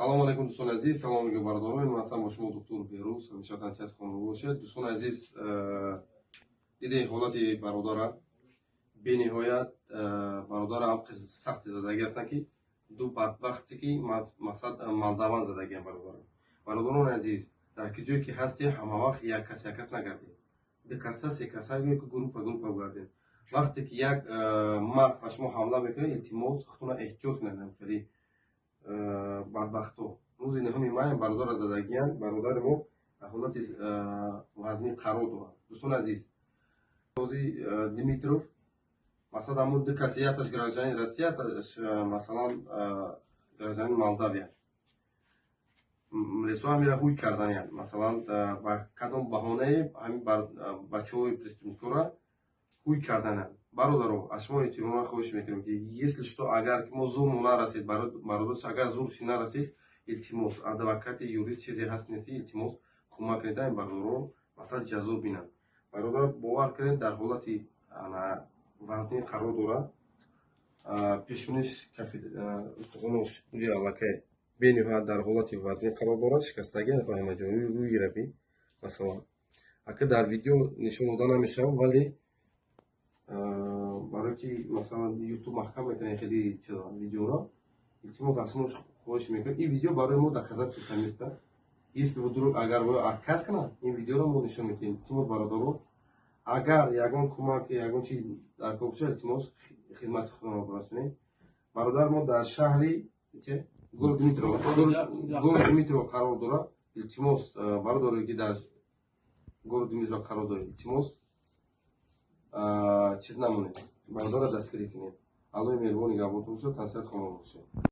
Салому алейкум, дӯстони азиз, салому алейкум, бародарон. Ман ҳастам бо шумо, доктор Беҳрӯз. Ҳамеша тансиҳати хонавода бошед. Дӯстони азиз, дидем ҳолати бародара. Бениҳоят бародара ҳам сахти задагӣ ҳастанд, ки ду бадбахте, ки мақсад молдаван задагиам бародарам. Бародарони азиз, дар ки ҷое ки ҳастем, ҳамавақт як кас, як кас нагардем, ду каса, се каса ё ки группа группа гардем. Вақте ки як маст ба шумо ҳамла мекунад, илтимос, худтона эҳтиёт кунед. Хеле бадбахто рӯзи 9-уми май бародара задагиянд. Бародари мо дар ҳолати вазнин қарор дорад. Дӯстони азиз, Димитров, масалан, ҳамун ду каси, якташ гражданин Россия, якташ, масалан, гражданин Молдавия. Милисо ҳамира ҳуй карданиянд. Масалан, ба кадом баҳонае ҳамин бачаҳои преступник ора ҳуй карданиянд. Бародаро, аз шумо эҳтиромона хоҳиш мекунем, ки если что, агар мо зурмо нарасид, бародарш агар зурши нарасид, илтимос, адвокати, юрист, чизе ҳаст, нест, илтимос, кӯмак кунед ин бародаро, масалан, ҷазо бинанд. Бародар, бовар кунед, дар ҳолати вазнин қарор дорад. Пешониш, устухонош уҷи аллакай бениҳоят дар ҳолати вазнин қарор дорад, шикастагӣ ҳамаҷои рӯи раби. Масалан, ака дар видео нишон дода намешавад, вале барое ки, масалан, Ютуб маҳкам мекунад хеле видеоро. Илтимос, аз шумо хоҳиш мекунем, ин видео барои мо доказательство неста. Если вдруг агар отказ кунад, ин видеоро мо нишон медиҳем. Илтимос, бародаро, агар ягон кӯмак, ягон чиз дар кор бошад, илтимос, хизмати худро бирасонем. Бародар мо дар шаҳри город Дмитров, город Дмитров қарор дорад. Илтимос, бародарое ки дар город Дмитров қарор доред, илтимос, чиз намонед, бародарро дастгирӣ кунед. Аллоҳи меҳрубон нигаҳбонтон бошад, тансиҳат хонавода бошед.